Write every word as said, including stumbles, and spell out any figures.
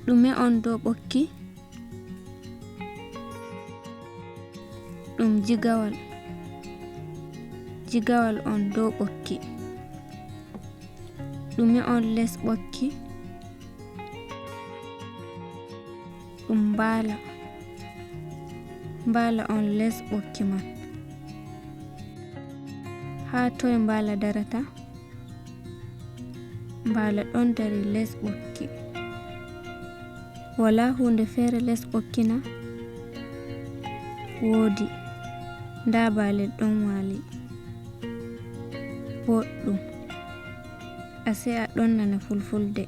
Ɗume on dow ɓokki? Ɗum jigawal. Jigawal on dow ɓokki. Ɗume on les ɓokki? Ɗum mbaala. Mbaala on les ɓokki man. Haa toy mbaala darata? Mbaala ɗon dari les ɓokki. Walaa huunde feere les ɓokki na? Woodi. Ndaa baalel ɗon waali. Boɗɗum. Asee a ɗon nana fulfulde.